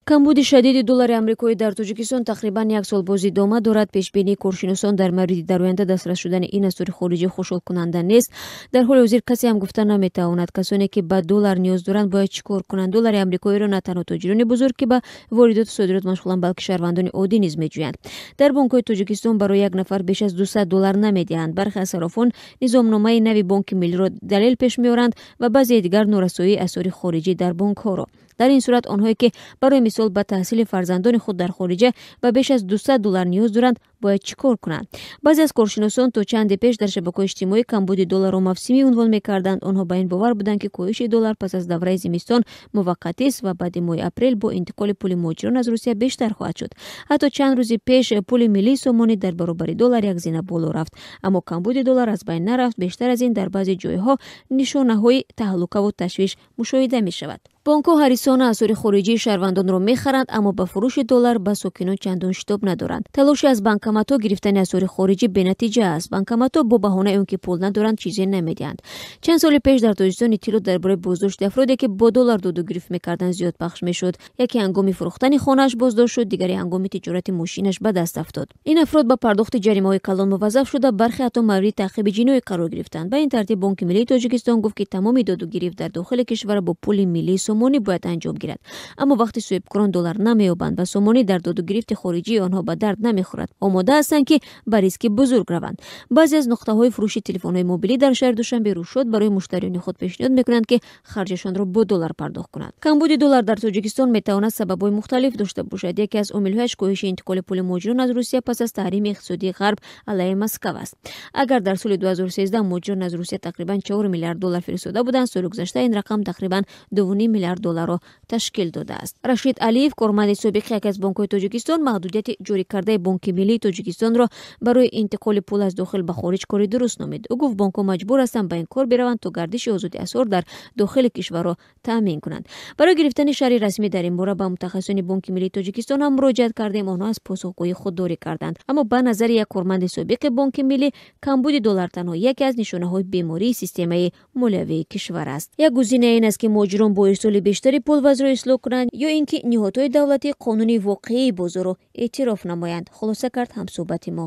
Камбуди шадиди доллари амрикоӣ дар Тоҷикистон тақрибан як сол боз идома дорад. Пешбинии коршиносон дар мавриди дар оянда дастрас шудани ин асъори хориҷӣ хушҳолкунанда нест. Дар ҳоли ҳозир касе ҳам гуфта наметавонад, касоне ки ба доллар ниёз доранд, бояд чӣ кор кунанд. Доллари амрикоиро на танҳо тоҷирони бузург, ки ба воридоту содирот машғуланд, балки шаҳрвандони оддӣ низ меҷӯянд. Дар бонкҳои Тоҷикистон барои як нафар беш аз 200 доллар намедиҳанд. Бархе аз сарофон низомномаи нави Бонки Миллиро далел пеш меоранд ва баъзеи дигар норасоии асъори хориҷӣ дар бонкҳоро. Дар ин сурат онҳое ки барои мисол ба таҳсили фарзандони худ дар хориҷа ба беш аз 200 доллар ниёз доранд, бояд чӣ кор кунанд? Баъзе аз коршиносон то чанде пеш дар шабакаҳои иҷтимоӣ камбуди долларро мавсимӣ унвон мекарданд. Онҳо ба ин бовар буданд, ки коҳиши доллар пас аз давраи зимистон муваққатист ва баъди моҳи апрел бо интиқоли пули муҳоҷирон аз Русия бештар хоҳад шуд. Ҳатто чанд рӯзи пеш пули миллии сомонӣ дар баробари доллар як зина боло рафт, аммо камбуди доллар аз байн нарафт. Бештар аз ин, дар баъзе ҷойҳо нишонаҳои таҳлукаву ташвиш мушоҳида мешавад. Бонкҳо ҳарисона асъори хориҷии шаҳрвандонро мехаранд, аммо ба фурӯши доллар ба сокинон чандон шитоб надоранд. Талоши аз банкоматҳо гирифтани асъори хориҷӣ бенатиҷа аст. Банкоматҳо бо баҳонаи он ки пул надоранд, чизе намедиҳанд. Чанд соли пеш дар Тоҷикистон иттилоъ дар бораи боздошти афроде, ки бо доллар доду гирифт мекарданд, зиёд пахш мешуд. Яке ҳангоми фурӯхтани хонааш боздошт шуд, дигаре ҳангоми тиҷорати мошинаш ба даст афтод. Ин афрод ба пардохти ҷаримаҳои калон муваззаф шуда, бархе ҳатто мавриди таъқиби ҷиноӣ қарор гирифтанд. Ба ин тартиб Бонки Миллии Тоҷикистон гуфт, ки тамоми доду гирифт дар дохили кишвар бо пули миллии сомонӣ бояд анҷом гирад. Аммо вақте соҳибкорон доллар намеёбанд ва сомонӣ дар доду гирифти хориҷии онҳо ба дард намехӯрад, омода ҳастанд, ки ба риски бузург раванд. Баъзе аз нуқтаҳои фурӯши телефонҳои мобилӣ дар шаҳри Душанбе рӯшод барои муштариёни худ пешниҳод мекунанд, ки харҷашонро бо доллар пардохт кунанд. Камбуди доллар дар Тоҷикистон метавонад сабабҳои мухталиф дошта бошад. Яке аз омилҳояш коҳиши интиқоли пули муҳоҷирон аз Русия пас аз таҳрими иқтисодии Ғарб алайҳи Москав аст. Агар дар соли 2013 муҳоҷирон аз Русия тақрибан 4 миллиард доллар фиристода буданд, соли гузашта ин рақам тақрибан 2,5 миллиард долларро ташкил додааст. Рашид Алиев, корманди собиқи яке аз бонкҳои Тоҷикистон, маҳдудияти ҷорӣ кардаи Бонки Миллии Тоҷикистонро барои интиқоли пул аз дохил ба хориҷ кори дуруст номид. Ӯ гуфт, бонкҳо маҷбур ҳастанд ба ин кор бираванд, то гардиши озоди асъор дар дохили кишварро таъмин кунанд. Барои гирифтани шарҳи расмӣ дар ин бора ба мутахассисони Бонки Миллии Тоҷикистон ҳам муроҷиат кардем. Онҳо аз посухгӯӣ худдорӣ карданд. Аммо ба назари як корманди собиқи Бонки Миллӣ, камбуди доллар танҳо яке аз нишонаҳои бемории системаи молиявии кишвар аст. Як гузина ин аст, ки муҳоҷирон бо ирсоли бештари пул вазъро ислоҳ кунанд ё ин ки ниҳодҳои давлатӣ қонуни воқеии бозорро эътироф намоянд, хулоса кард ҳамсӯҳбати мо.